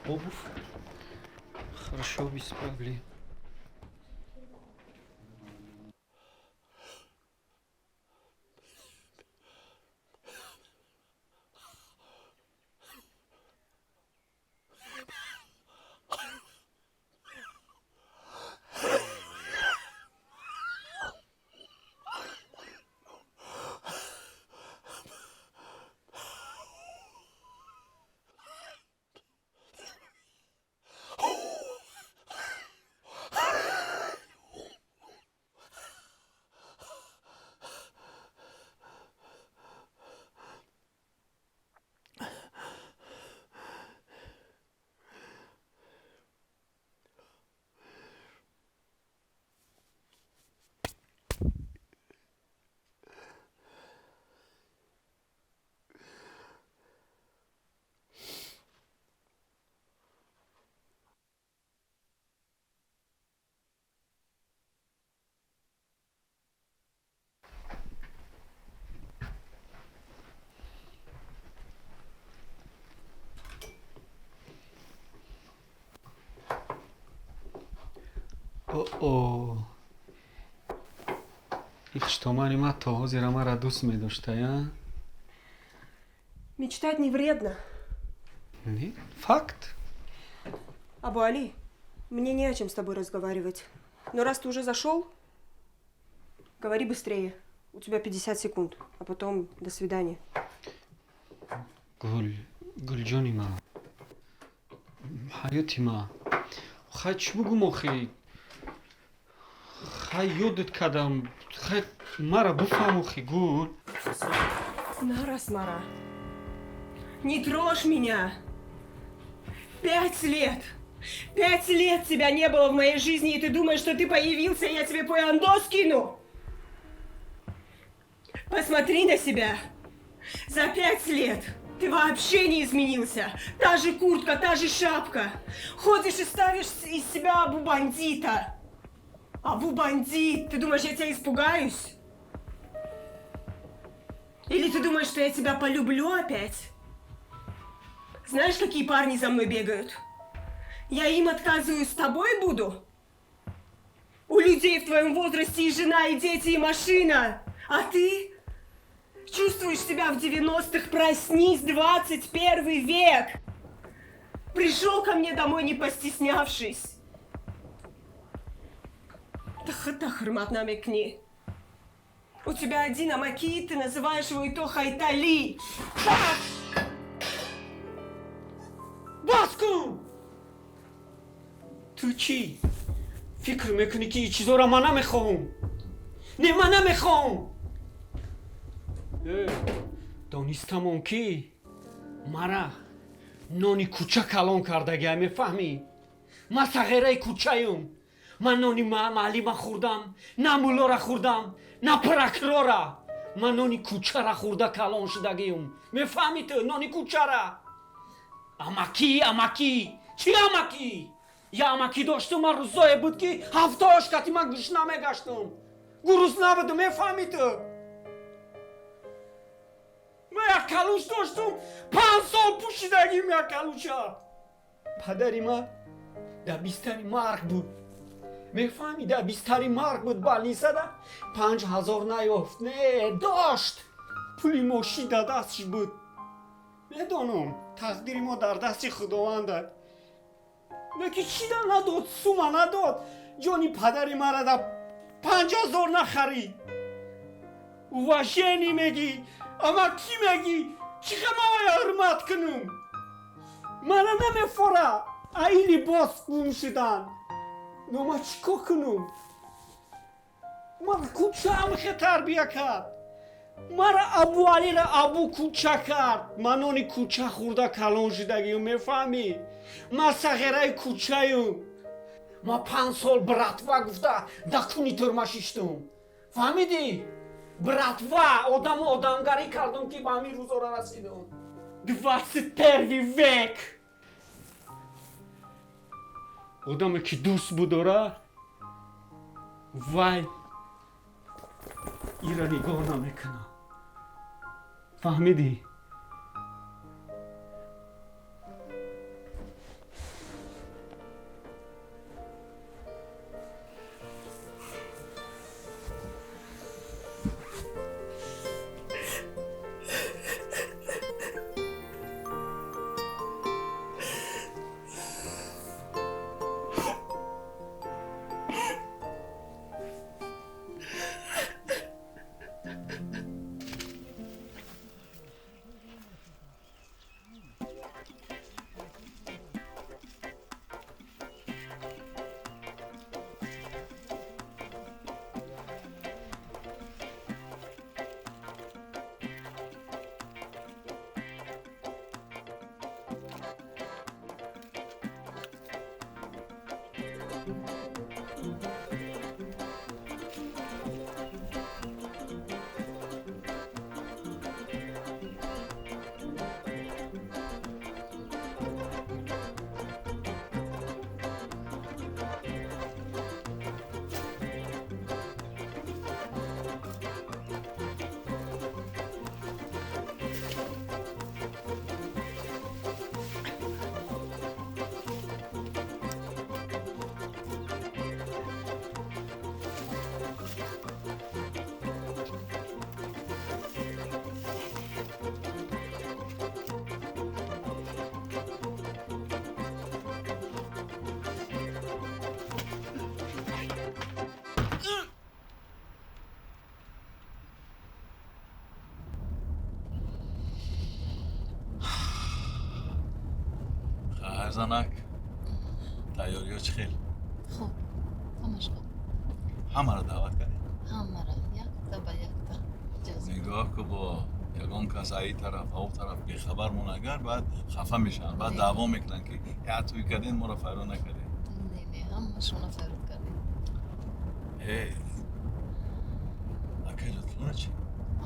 Обувь? Хорошо, без проблем. О, ин хуштомани ман то ҳозира маро дӯст медоштая? Мечтать не вредно. Не, факт. Абу Али, мне не о чем с тобой разговаривать. Но раз ты уже зашел, говори быстрее. У тебя 50 секунд, а потом до свидания. Гул, гулҷони ман, ҳаёти ман. Хай, чӣ бугум охи? Хай, ёдат кардам. Хай, мара буфаҳм охи, Гул. Нарас, Мара. Не трожь меня! 5 лет! 5 лет тебя не было в моей жизни, и ты думаешь, что ты появился, и я тебе пояндо скину? Посмотри на себя! За 5 лет ты вообще не изменился. Та же куртка, та же шапка. Ходишь и ставишь из себя абу бандита. Абу бандит! Ты думаешь, я тебя испугаюсь? Или ты думаешь, что я тебя полюблю опять? Знаешь, какие парни за мной бегают? Я им отказываю, с тобой буду? У людей в твоем возрасте и жена, и дети, и машина. А ты чувствуешь себя в 90-х, проснись, 21 век. Пришел ко мне домой, не постеснявшись. Тахата ҳурмат намекни. У тебя один амаки, ты называешь его и то Хайтали. Бас кун! Ту чӣ фикр мекунӣ, ки ин чизоро ман намехоҳам? Не, ман намехоҳам. Донистамон, ки мара нони кӯча калон кардагия, мефаҳмӣ? Ман сағираи кӯчаюм. Ман нони маълима хӯрдам, на муллора хӯрдам, на прокурора. Ман нони кӯчара хӯрда калон шудагиюм, мефаҳмӣ ту? Нони кӯчара. Амакӣ, амакӣ чӣ? Амакӣ, я амакӣ доштум. Ман рӯзое буд, ки ҳафтаош кати ман гушна мегаштум, гурусна будум, мефаҳмӣ ту? Ман як калуш доштум, 5 сол пӯшидагим як калуша. Падари ман дар бистари марг буд, мефаҳмӣ? Дар бистари марг буд, больницада 5000 наёфт. Не дошт, пули мошин дар дастш буд. Медонам, тақдири мо дар дасти Худованд аст, лекин чида надод, сума надод. Ҷони падари мара дар 5000 нахарид. Уважение мегӣ, ама кӣ мегӣ? Чӣ мая ҳурмат кунум? Мана намефора аи либос гум шудан. Но ма чӣ кор кунум? Мара кӯчаам хе тарбия кард. Мара Абуалира абу кӯча кард. Ман нони кӯча хӯрда калон шудагиюм, мефаҳмӣ? Ман сағираи кӯчаюм. Ман 5 сол братва гуфта дар куни тюрьма шиштум, фаҳмидӣ? Братва, одаму одамгарӣ кардум, ки ба ҳамин рӯзора расидум. 21-й век. Одаме ки дӯст будора, вай ира нигоҳ намекунад, фаҳмидӣ? Занак, тайёриё чӣ хел? Хуб, ҳамаш хуб. Ҳамаро даъват кардем? Ҳамаро, якта ба якта. Нигоҳ ку, бо ягон кас аи тараф, ав тараф бехабар мон, агар баъд хафа мешаванд, баъд даъво мекунанд, ки я тӯй кардем, моро файро накардем. Не, не, ҳамашона файрод кардем. Э, акай Лутфулло чӣ?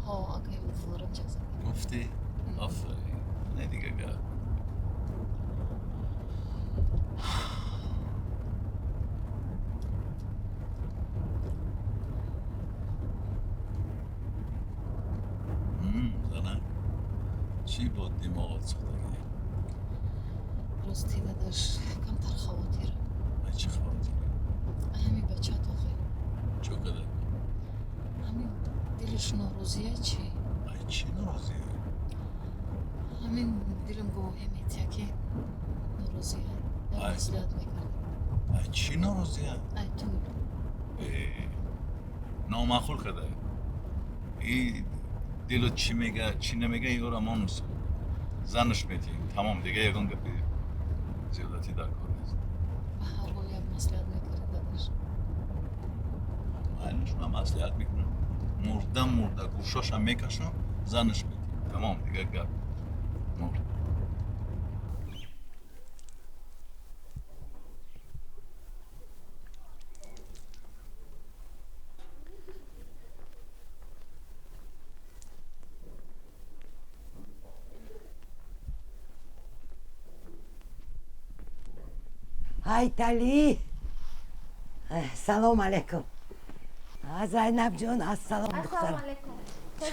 Ҳо, акай Лутфуллоро ҷаза. Гуфтӣ? Офарин. Не, дига гап. Занак, чӣ бо димоғат сӯхтагӣ? Рости, дадаш, камтар хавотирам. Ай чӣ хавотирӣ? Ай ҳамин бачаат охир. Чӯ када? Ҳамин дилаш норозия чӣ? Ай чӣ норозия? Ҳамин дилам гувоҳӣ метиҳа, ки норозия. Як маслиҳат мекард. Ай чӣ норозия? Ай ту. Номаъқул када. И дило чӣ мега, чӣ намега, ёра мо занаш метиҳем, тамом, дига ягон гапи зиёдатӣ дар кор нест. Ба ҳар ҳол як маслиҳат мекард, дадаш. Майлаш, ман маслиҳат мекунам, мурда мурда гӯшошам мекашам, занаш метиҳем, тамом, дига гап мурд. Ҳайталӣ, салом алейкум. Зайнабҷон, ассалом, духтарам.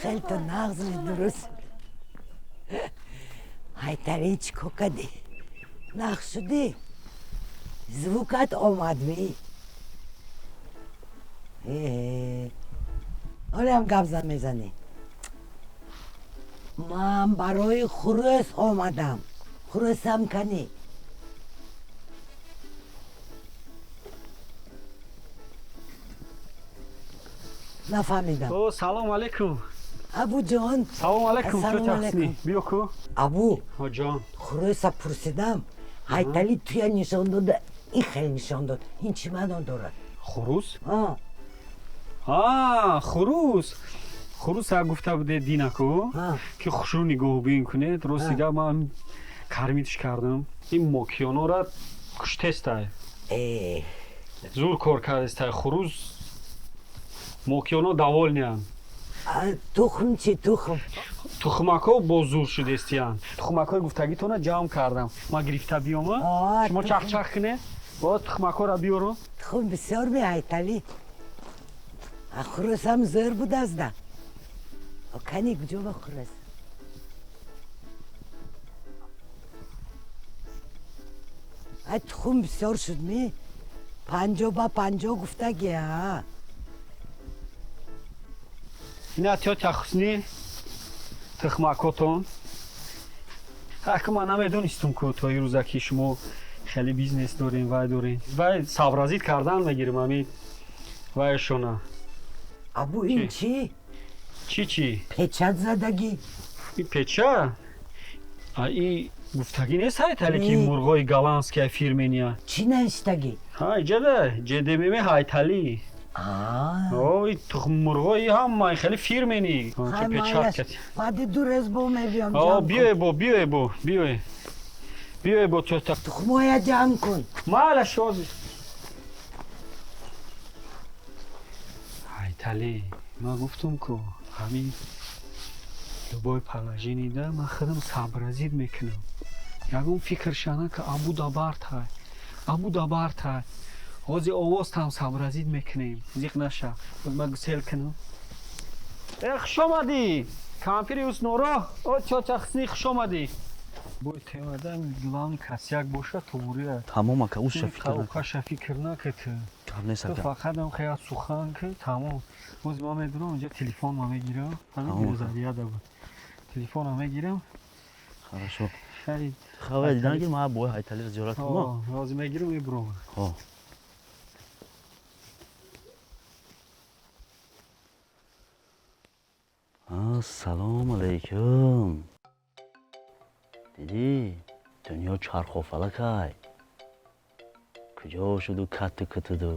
Хел ту нағз дуруст. Ҳайталӣ, чӣ кор кардӣ? Нағз шудӣ? Звукат омадми? Ҳолиам гап зан мезанӣ. Ман барои хурӯс омадам. Хурӯсам канӣ? Нафаҳмидам. О, салом алейкум. Абуҷон. Салом алейкум, Ассалому тётя Ҳусни. алейкум. Биё ку. Абу. Ҳоҷон. Хурӯса пурсидам, Ҳайталӣ туя нишон дода, ин хел нишон дод. Ин чӣ маъно дорад? Хурӯс? А. А, хурӯс. Хурӯса гуфта буде динаку, ки хушрӯ нигоҳубин кунед. Рости гап, ман кармитш кардам. Ин мокиёнора куштестай. Зур кор кардестай хурӯс. Мокиёно довольныянд. Тухм чӣ, тухм? Тухмакҳо боз зур шудестиянд. Тухмакҳои гуфтагитона ҷамъ кардам. Ман гирифта биёма. Шумо чахчах кунед. Бо тухмакҳоро биёру. Тухм бисёр меҳайталӣ. Хурӯсам зӯр будазда. Кани, куҷо ба хурӯс? Ай, тухм бисёр шуд ми? 50 ба 50 гуфтаги, а? Ина, тётя Ҳусни, тухмакотон. Аку ман намедонистум ку то ин рӯза, ки шумо хеле бизнес дорем, вай дорем. Вай сообразить кардан мегирем ами вайшона. Абу, ин чӣ? Чӣ, чӣ? Печать задагӣ. И печа? А и гуфтагӣ нест, Ҳайталӣ, ки мурғои голландския фирменная. Чӣ навиштагӣ? Ҳа, иҷада ҷдмм Ҳайталӣ. Ой, тухммурғои ҳама хеле фирменный. Хай, Печать. майлаш. Баъди 2 рӯз бо мебиём. О, биёе бо, биёе бо, биёе. Биёе бо, тётя. Тухмоя ҷамъ кун. Майлаш, ҳозир. Ҳайталӣ, ман гуфтум ку, ҳамин любой положение да ман худам сообразить мекунам. Ягон фикр шана ки абу дабартай, абу дабартай. Ҳозир овозтам сообразить мекунем, зиқ наша. Ман гусел кунам. Э, хуш омадӣ, кампири Ҳусноро. О, чоча Хусни, хуш омадӣ. Бой темада главный касяк боша, туғрия. Тамом, ака, уша фикр накун. Уша фикр накун. Гап нест, ту ака. Фақат ам хеят сухан ки, тамом. Боз ман медурам инҷа, телефон ма мегирам. Тамом. Ҳамин заряда буд. Телефонам мегирам. Хорошо. Хайр. Хавай дидан ки ман бой Ҳайталиро зиёрат кунам. Ҳозир мегирам, мебурам. Хо. Ассалому алайкум. Дидӣ, дунё чархофалакай. Куҷо шуду катту кутуду,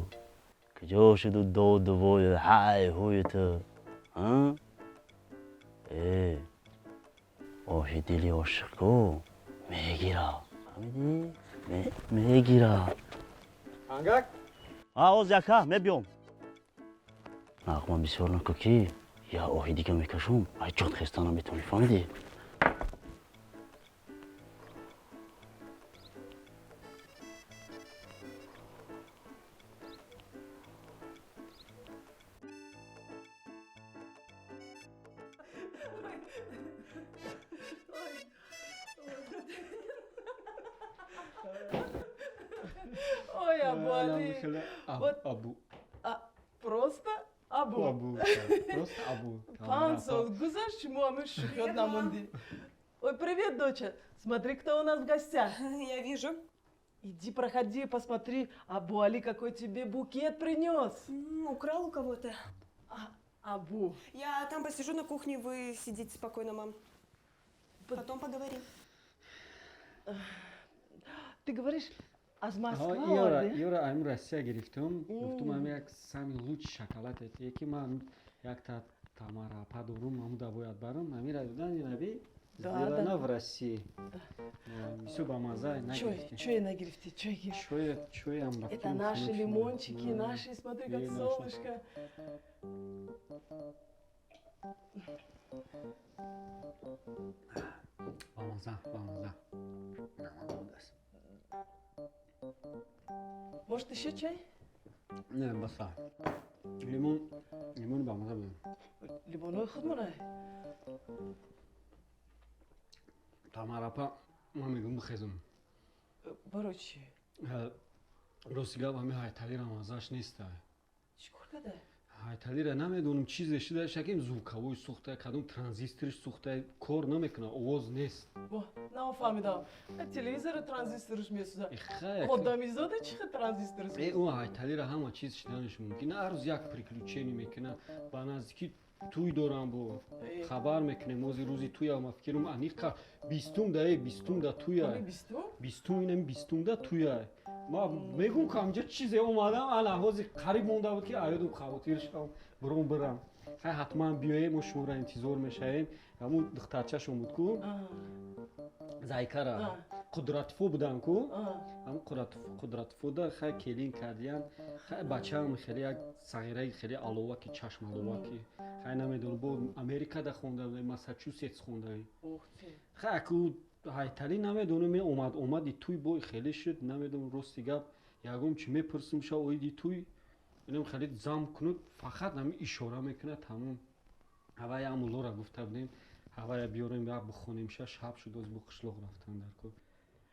куҷо шуду доду вою ҳай ҳую ту, а? Э, оҳи дили ошиқку мегира, фаҳмидӣ? Мегира. Ангак. А, оз яка мебиём. Нағма бисёр наку, ки я оҳи дига мекашум, ай ҷон хеста наметавонӣ, фаҳмидӣ? Ой, Абу Али. Вот Абу. А, просто Абу. Абу, просто Абу. 5 сол гузашт, шумо ҳамин шӯхиёт намондӣ. Ой, привет, доча. Смотри, кто у нас в гостях. Я вижу. Иди, проходи, посмотри, Абу Али какой тебе букет принес. Украл у кого-то. Абу. Я там посижу на кухне, вы сидите спокойно, мам. Потом поговорим. Ты говоришь, аз Москва Ёра, оварди? ёра, ами Россия гирифтум. Гуфтум, ами як самый лучший шоколад яки ман як та Тамара апа дорум, амуда бояд барам. Амира додан инаби сделано в России. Бисёр бамаза. Чой, Нагирифтем. чой нагирифти, чой гирифти. Чой, чоям. Это наши лимончики, наши, смотри, как И наши. солнышко. Бамаза, бамаза. Может, еще чай? Не, баса. Лимон, лимон бамаза буд. Лимонои худмонай. Тамарапа, ман мегӯм, бихезум. Барои чӣ? Рости гап, ҳами Ҳайталира маззаш неста. Чӣ кор када? Ҳайталира намедонам, чизе шуда, шаким звуковой сӯхта, кадом транзисториш сӯхта, кор намекунад, овоз нест. Во, нафаҳмидам. Телевизору транзисторш месӯзад. Хай, Одамизода чӣ хел транзистор Э, ӯ Ҳайталира ҳама чиз шиданаш мумкин. Ҳар рӯз як приключение мекунад. Ба наздикӣ тӯй дорам, бо хабар мекунем. Ози рӯзи тӯя, ма фикрум, аниқ 20-ум да, э, 20-ум да тӯя. Ҳами 20-ум? 20-ум, инами 20-ум да тӯя. Ма мегӯм, ки ҳамҷа чизе омадам, ана ҳозир қариб монда буд, ки аёдум хавотир шавам, буром бирам. Хай, ҳатман биёем, мо шуморо интизор мешавем. Ҳамун духтарчашон буд ку, зайкара Қудратфо будан ку, ҳамун Қудратфода хай келин кардиян. Хай, бачаам хеле як сағираи хеле аловаки, чашм аловаки. Хай, намедонам, бо Америкада хонда будем, Массачусетс хонда. Хай, аку Ҳайталӣ намедонам, омад, омади туй бой хеле шуд, намедонам, рости гап, ягон чи мепурсим ша оиди туй, инам хеле зам кунуд, фақат ҳами ишора мекунад, тамом. Ҳавая амуллора гуфта будем, ҳавая биёрем, як бихонем ша. Шаб шуд, оз бо қишлоқ рафтан дар кор.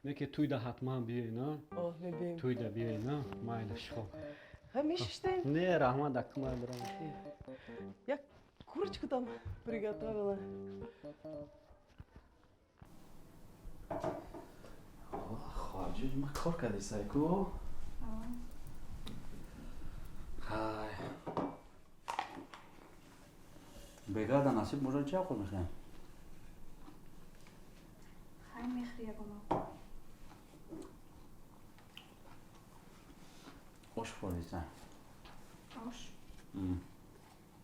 Не ки туйда ҳатман биёе, на? О, мебием. Туйда биёе, на? Майлаш, хоб. Ха, мешиштем? Не, раҳмат, акмай бирам. Я курочку там приготовила. Хоҳарҷон, ма кор кардӣ, сайку? Хай, бегарда насиб бошад, чӣ овқат мехӯрем? Хай, мехӯри ягома. Ош хӯрдиса? Ош?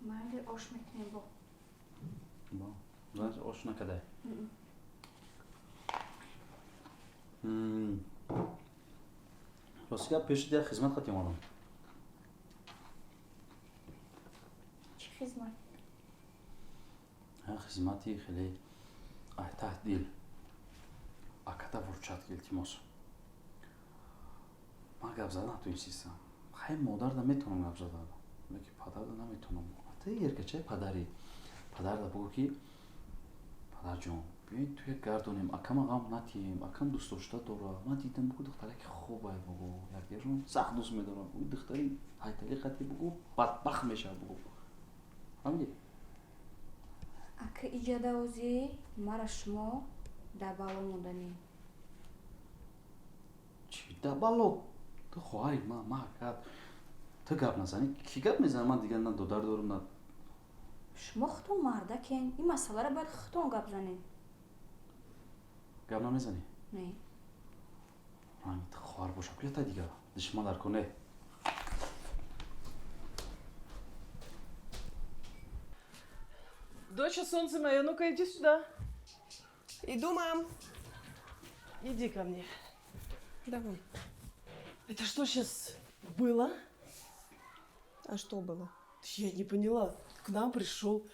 Майли, ош мекунем бо. Бо ош накардай? Рости гап, пеши як хизмат қати омадам. Хизмат? Хизмати хеле таҳт дил. Аката вурчат ки, илтимос. Ман гап задан натонистам. Хай, модарда метавонам гап задан, лекин падарда наметавонам. Ты еркачаи падарӣ, падарда бугӯ ки падарҷон, биёед туя гардонем, акама ғам натиҳем, акам дӯстдошта дора. Ман дидам, бугӯ, духтараки хубай, бугӯ, якдигаршон сахт дӯст медорам. Бугӯ, духтари ҳайтали қати, бугӯ, бадбахт мешавад, бугӯ. Фаҳмидӣ? Ака, иҷадавозӣ мара шумо дар бало монданӣ. Чӣ дар бало? Ту хоҳари ман, ма акат. Ту гап назанӣ, кӣ гап мезанад? Ман дигар на додар дорам, на Шумо худтон мардакен, ин масъаларо бояд худтон гап занед. Гап намезанӣ? Не. Ранги ту хоҳар бошам, кӯята дигар душман дар кор не. Доча, солнце мое, ну-ка иди сюда. Иду, мам. Иди ко мне. Давай. Это что сейчас было? А что было? Я не поняла. К нам пришел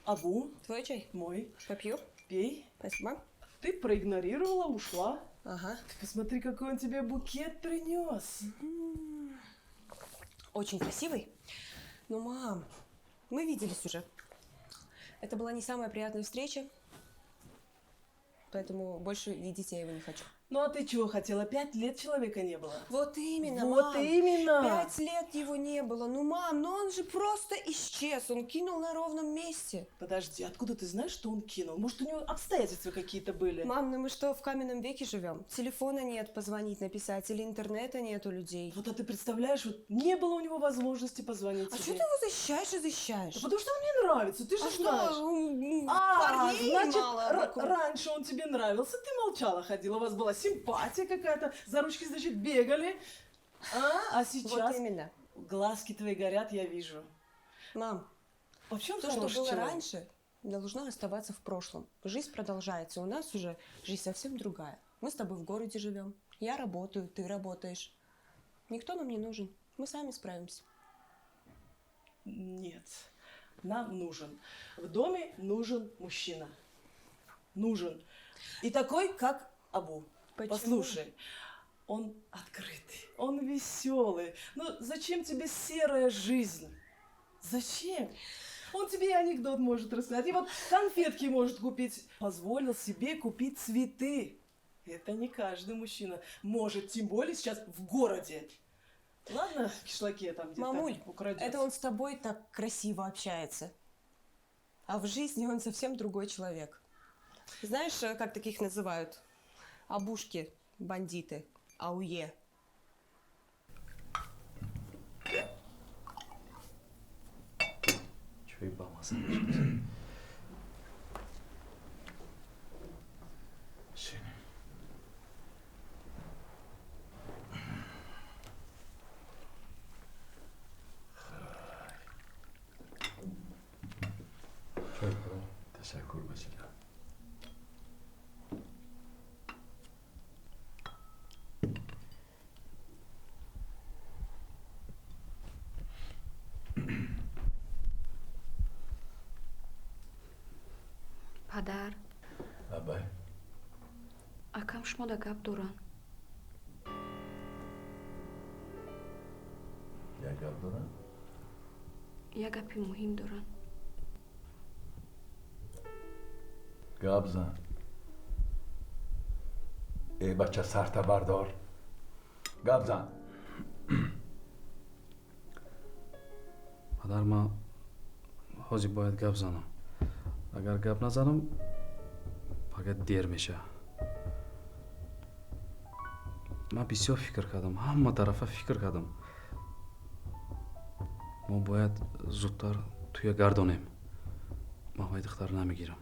Абу. Твой чай? Мой. Попью? Пей. Спасибо. Ты проигнорировала, ушла. Ага. Ты посмотри, какой он тебе букет принес. Очень красивый. Но, мам, мы виделись уже. Это была не самая приятная встреча, поэтому больше видеть я его не хочу. Ну а ты чего хотела? 5 лет человека не было. Вот именно, Вот мам. именно. 5 лет его не было. Ну, мам, ну он же просто исчез. Он кинул на ровном месте. Подожди, откуда ты знаешь, что он кинул? Может, у него обстоятельства какие-то были? Мам, ну мы что, в каменном веке живем? Телефона нет, позвонить, написать, или интернета нет у людей. Вот, а ты представляешь, вот не было у него возможности позвонить А тебе. что ты его защищаешь и защищаешь? Да потому что он мне нравится, ты же А что, знаешь. А, парней значит, мало вокруг? раньше он тебе нравился, ты молчала, ходила, у вас была симпатия какая-то, за ручки, значит, бегали. А сейчас... Вот именно. Глазки твои горят, я вижу. Мам, вообще он то, что хороший было человек. раньше, должно оставаться в прошлом. Жизнь продолжается. У нас уже жизнь совсем другая. Мы с тобой в городе живем. Я работаю, ты работаешь. Никто нам не нужен. Мы сами справимся. Нет, нам нужен. В доме нужен мужчина. Нужен. И такой, как Абу. Почему? Послушай, он открытый, он веселый. Ну зачем тебе серая жизнь? Зачем? Он тебе и анекдот может рассказать, и вот конфетки может купить. Позволил себе купить цветы. Это не каждый мужчина может, тем более сейчас в городе. Ладно, в кишлаке там где-то Мамуль, украдётся. это он с тобой так красиво общается. А в жизни он совсем другой человек. Знаешь, как таких называют? Абушки, бандиты, ауе. Чой бамаза мешавад. Шини. Чой, падар. Ташаккур, бачаҷон. Падар, Лаббай. Акам шумода гап доранд. Як гап дорам? Як гапи муҳим доранд. Гап зан. Э, бача, сарта бардор. Гап зан. Падар, ман ҳозир бояд гап занам. Агар гап назанам, пага дер мешавад. Ман бисёр фикр кардам, ҳама тарафа фикр кардам. Мо бояд зудтар туя гардонем. Ман вай духтара намегирам.